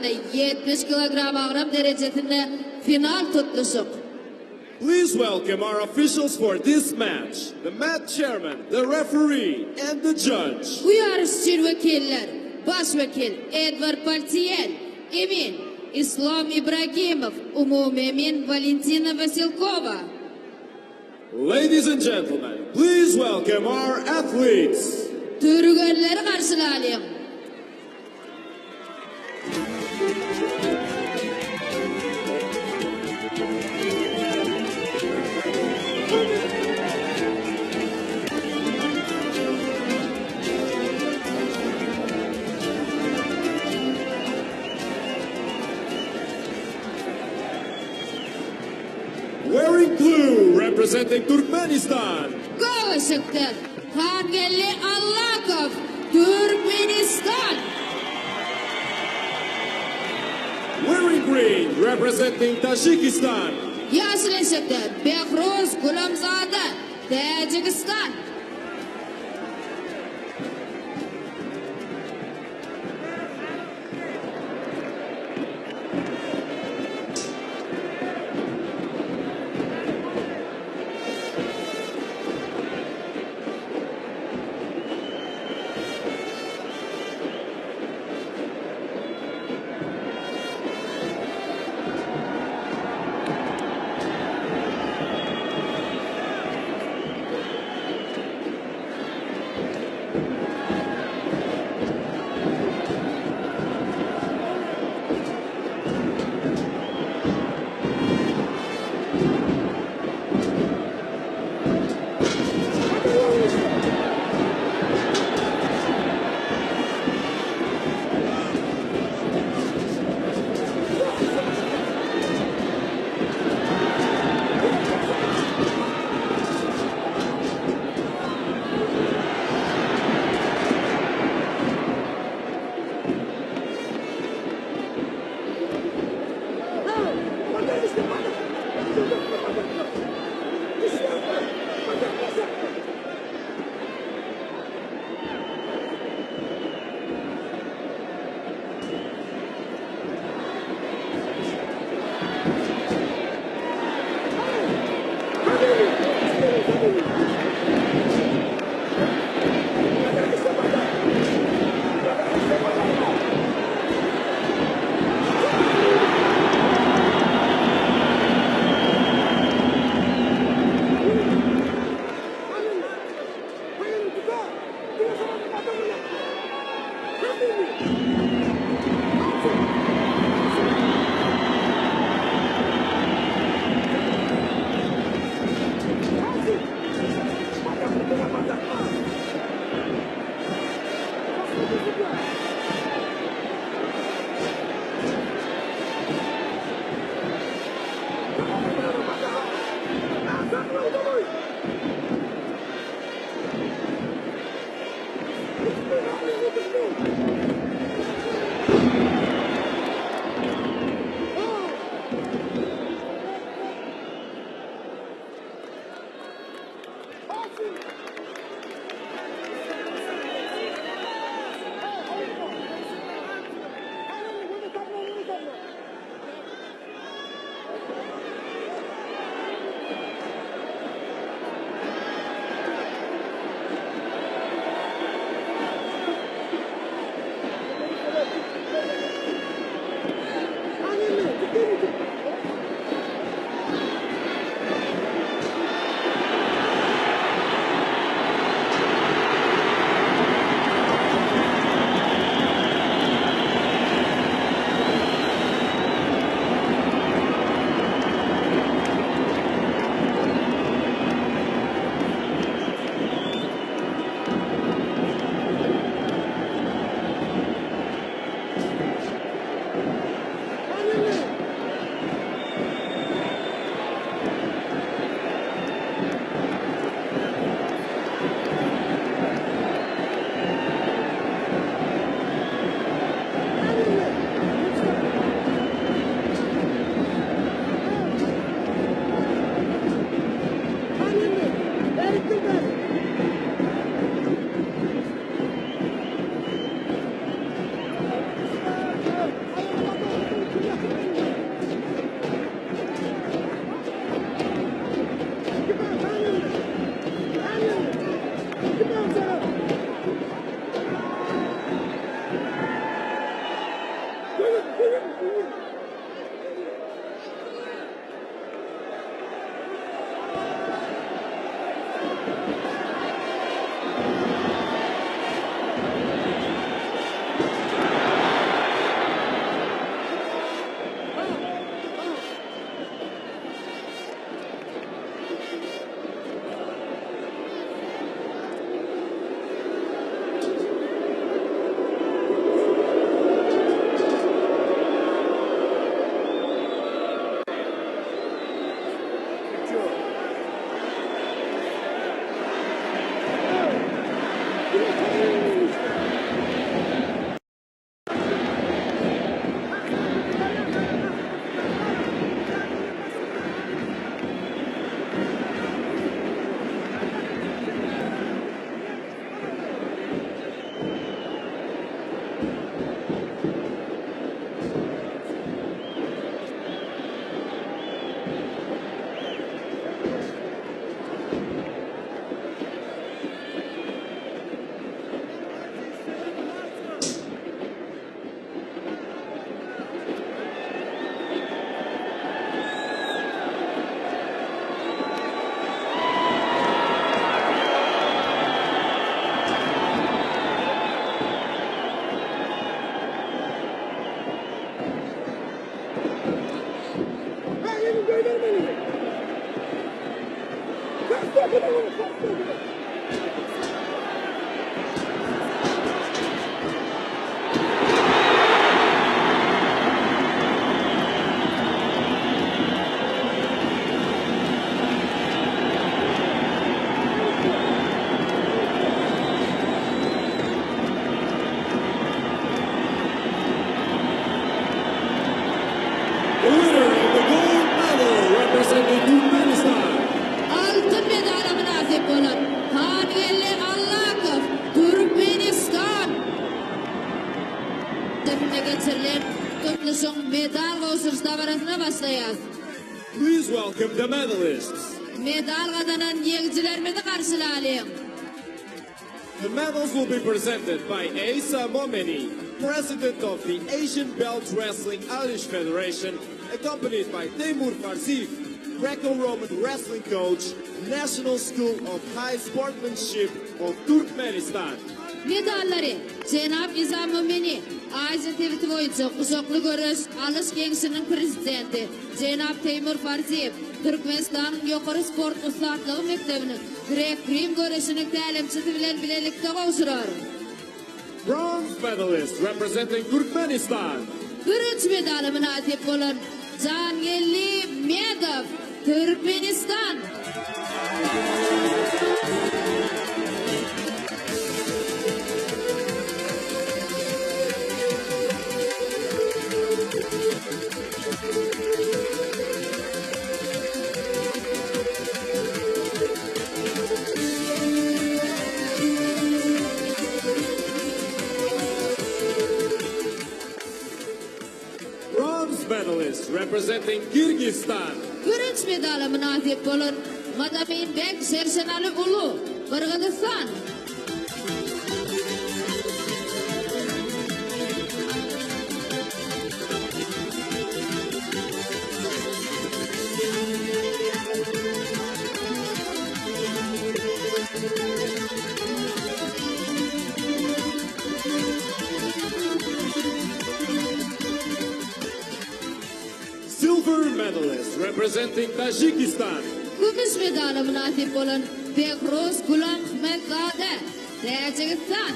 arasynda 70 kilogram agram derejesinde final tutluşyk. Please welcome our officials for this match, the mat chairman, the referee and the judge. Bu ýaryş üçin wekiller, baş wekil Edward Paltiel, emin Islom Ibragimow, umumy emin Walentina Wasilkowa. Ladies and gentlemen, please welcome our athletes. Türgenleri garşylalyň! Wearing blue, representing Turkmenistan. Göweşikde Hangeldi Allakow, Türkmenistan. Wearing green, representing Tajikistan. Ýaşyl eşikde Behruz Gulamzada, Täjigistan. The winner of the gold medal representing Turkmenistan. Altyn medala mynasyp bolan Hangeldi Allakow, Türkmenistan. Depinde geçirilen tutluşyň medal gowşuryş dabarasyna başlaýarys. Please welcome the medalists. Medal gazanan ýeňijilerimizi garşylalyň. The medals will be presented by Eisa Momeni, President of the Asian Belt Wrestling Alysh Federation, accompanied by Teymur Farziyev, Greco-Roman wrestling coach, National School of High Sportsmanship of Turkmenistan. Medallary jenap Isa Momeni, Aziýa sebiti boýunça guşakly göreş Alyş geňşiniň prezidenti, jenap Teýmur Farziýew, Türkmenistanyň ýokary sport ussatlygy mekdebiniň grek-rim göreşiniň tälimçisi bilen bilelikde gowşurar. Bronze medalist representing Turkmenistan. Bürünç medala mynasyp bolan Jangeldi Medow, Türkmenistan. Bronze medalist representing Kyrgyzstan. Bürünç medala mynasyp bolan Madaminbek Şerşenaly uly, Gyrgyzystan. Silver medalist representing Tajikistan. Kümüş medala mynasyp bolan Behruz Gulamhmetzade, Täjigistan.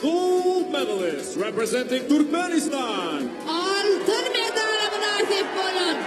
Gold medalist representing Turkmenistan. Altyn medala mynasyp bolan.